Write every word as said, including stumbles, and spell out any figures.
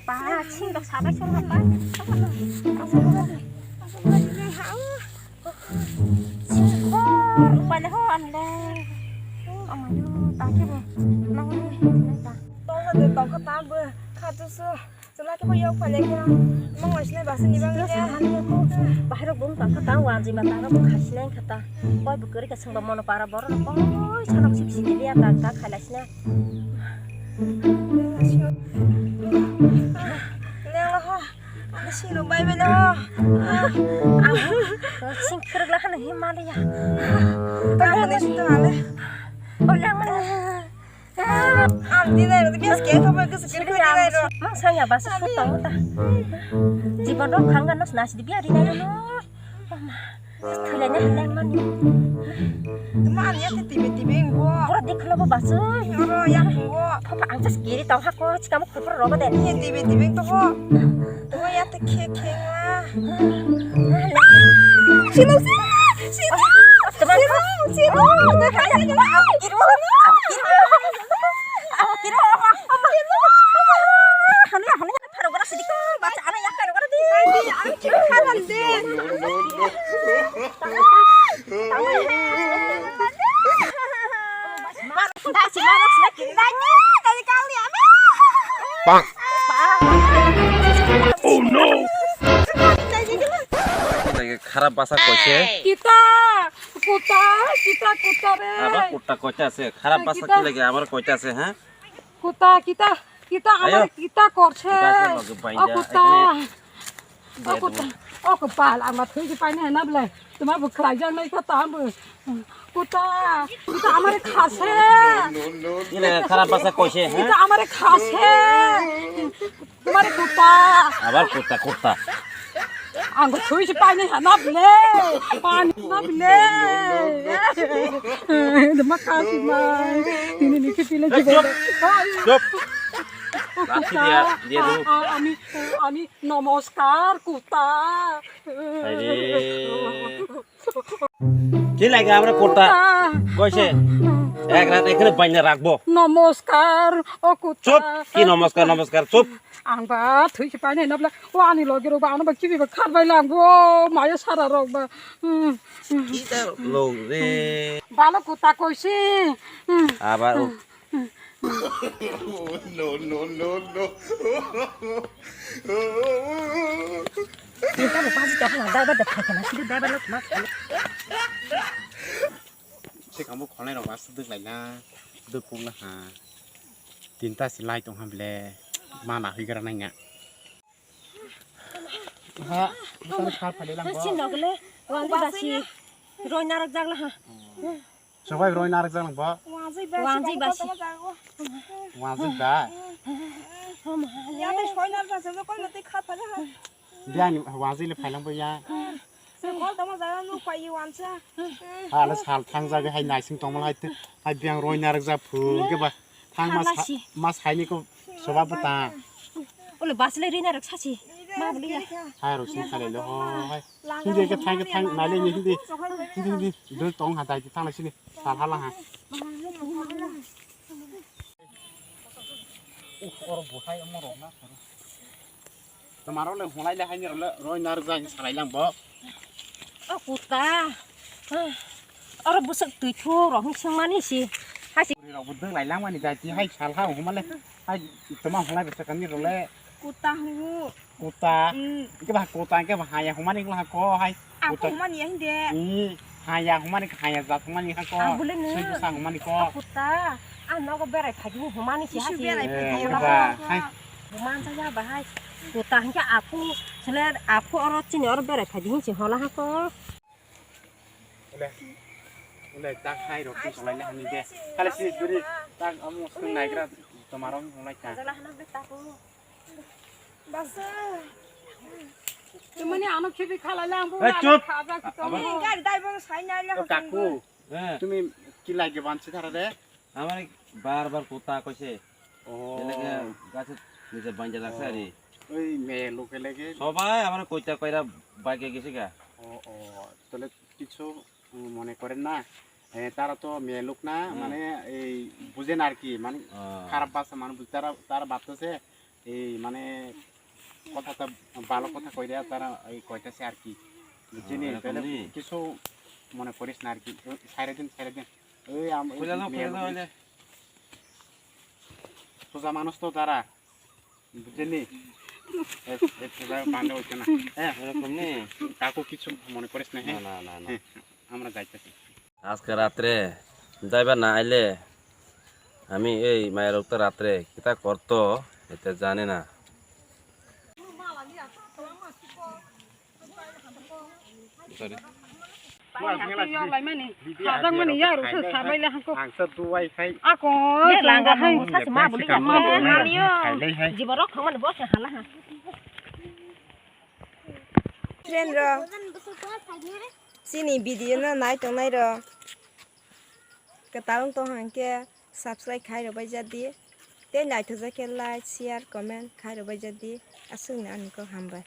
Ba, sing dok sabai song apa? Sing khor, upale ho, anle. Amayo, ta ke bo. Nang ni, ta. Tong ha de, tong ka ta bo. Kha tu su. Chwla khe bo yok phailai kha. Mong waisne basa ni bang ya. Bahai rok bung tang kha ta, wanjwi ma tang rok bung khasi nai kha ta. Koi bo kwrwi ka sengba mono para borok rok koi sanok sik sik liya tang ta khailai sina. Leng lo ho. Sino bai bai lo. Sing kwrwk la hano Himalaya. Ang ni sito ale. O leng mani. Ang dinai rok bias ke thapa ke sekir ke dinai rok. Mang saya basa su tong ta. Jibon rok khang gano sna sidi biari nai rok. Thulai na halai mani. Tuma ang ya tibe tibe ngo. Pura dikh lo bo basu. Oro ya ngo. Papa ang just giri tong ha ko chikam khupur rogo de. Ye tibe tibe to ho. Tuma ya te khe khe nga. Sino sino sino sino sino. Hano hano. Pharo gora sidi ko, bacha ana yak pharo gora di. Ai, di, ang khe khanan de. Mar, dai si mar, sina kin dai ni, dai kali ana. Bang. Oh no. Kharap basa koise. Kita, kuta, kita, kuta re. Aba kuta koise ase. Kharap basa ki lage amar koise ase, ha? Kuta, kita, kita, amar kita korse. O kuta. O kuta. O kopal, ang ma thwi si paine hena bole. Tuma bo khlai jang nai kha ta bo. Kuta, kita amare khase. Ile kharap basa koise, ha? Kita amare khase. Tumare kuta. Abar kuta, kuta. Ang thwi si paine hena bole. Pani na bole. Dema kasi mai. Ini ni kipila jibo. Chup. Chup. Lathi dia, dia dulu. Ami, ami namaskar kuta. Aire. Ki lage amra kuta? Koise. Ek rat ekhane baina rakbo. Namaskar, o kuta. Chup. Ki namaskar, namaskar, chup. Ang ba thwi si paine hena bole. O ani logi rok ba ano ba kibi ba khar bai lang bo. Maya sara rok ba. Kita log re. Balo kuta koisi. Aba o. No, no, no, no. Kita mo pasi to hana dai ba de phai kana sidi dai ba lo ma. Sik amo khonai rok aswk dwk laina, dwk pung laha. Tinta si lai tong ha bole, mana hui gra nai nga. Ha, bukan khar phale lang bo. Sin dok le, wanjwi basi, roi narok jak laha. Sobai roi narok jak lang bo. Wanjwi basi. Wanjwi ba. Ya, tei soi narok jak, koi mati khar phale ha. Biyang ni wazwi le phailang bo ya. Se kol tamo jaga nuk pai wansa. Ha le sal thang jaga hai naising tongmal hai te, hai biyang roi narwk ja phung ke ba. Thang mas, mas hai ni ko soba bata. Ole bas le rina rwk sasi. Ma buli ya. Hai ro sing khale lo ho hai. Hindi ke thang ke thang nai le ni hindi. Hindi hindi dul tong ha dai thang le sini. Sal hala ha. Oro buhai omo rok na. Tomaro le hunai le haini role roi nar jang salai lang bo. O kuta. Oro bwswk twi thu rok hwn swngmani si. Hai si. Rok bo dwng lai langmani dai ti hai sal ha humale. Hai toma hunai bwswk ani role. Kuta hu. Kuta. Ke ba kuta ke ba haya humani ko ha ko hai. Aku humani ya hinde. Haya humani haya jat humani ha ko. Ang bule ne. Sui sa humani ko. Kuta. Ang nogo berai phaji humani si ha si. Berai phaji. Hai. Human sa ya ba hai. Kuta hingke aku sele aku oro chini oro berai phaji hinsi hola ha ko. Ule. Ule tak hai rok tu solai le hani de. Kale si duri tak amu sung naigra tomarong holai ka. Jala hana be taku. Basa. Tumani ano khibi khalai lang bu. Hey, chup. Khaja ki to. Ini gari dai bo sai nai le. Kaku. Tumi kilai ge bansi thara de. Amare bar bar kuta koise. Oh. Elege gache nije banja laksa ari. Oi me loke lege. Sobai amare koita koira bage gese ga. Oh, oh. Tole kichu mone kore na. Eh, tara to me luk na, mane ei bujen ar ki, mane kharap basa mane buj-, tara, tara bapto se এই মানে কথা তো ভালো কথা কইরা তারা এই কইতাছে আর কি, বুঝছিনি? তাহলে কিছু মনে করিস না আর কি। সাইরে দিন, সাইরে দিন। এই আম- এই খুলে দাও, খুলে দাও, এই যে। সোজা মানুষ তো তারা, বুঝছিনি? এ- এ সোজা বান্ধা হইছে না। হ্যাঁ, এরকম নেই। কাকু কিছু মনে করিস না, না, হ্যাঁ? না, না, না। হ্যাঁ, আমরা যাইতেছি। আজকে রাত্রে যাইবা না আইলে আমি এই মায়ের উক্ত রাত্রে কিতা করতো এটা জানি না। Sorry. Hajak mani ya rusa sabai le hangko. Ang sa duwai khai. Ako langga hai. Sasi ma buli ya ma. Maliyo. Jiborok thangmani bo se hala ha. Friend ro. Chini video no nai tongnai ro. Kwtal wng tong hang khe subscribe khai rwbai ja di. Tei naithok jak khe like, share, comment khai rwbai ja di. Aswkni ani kok hambai.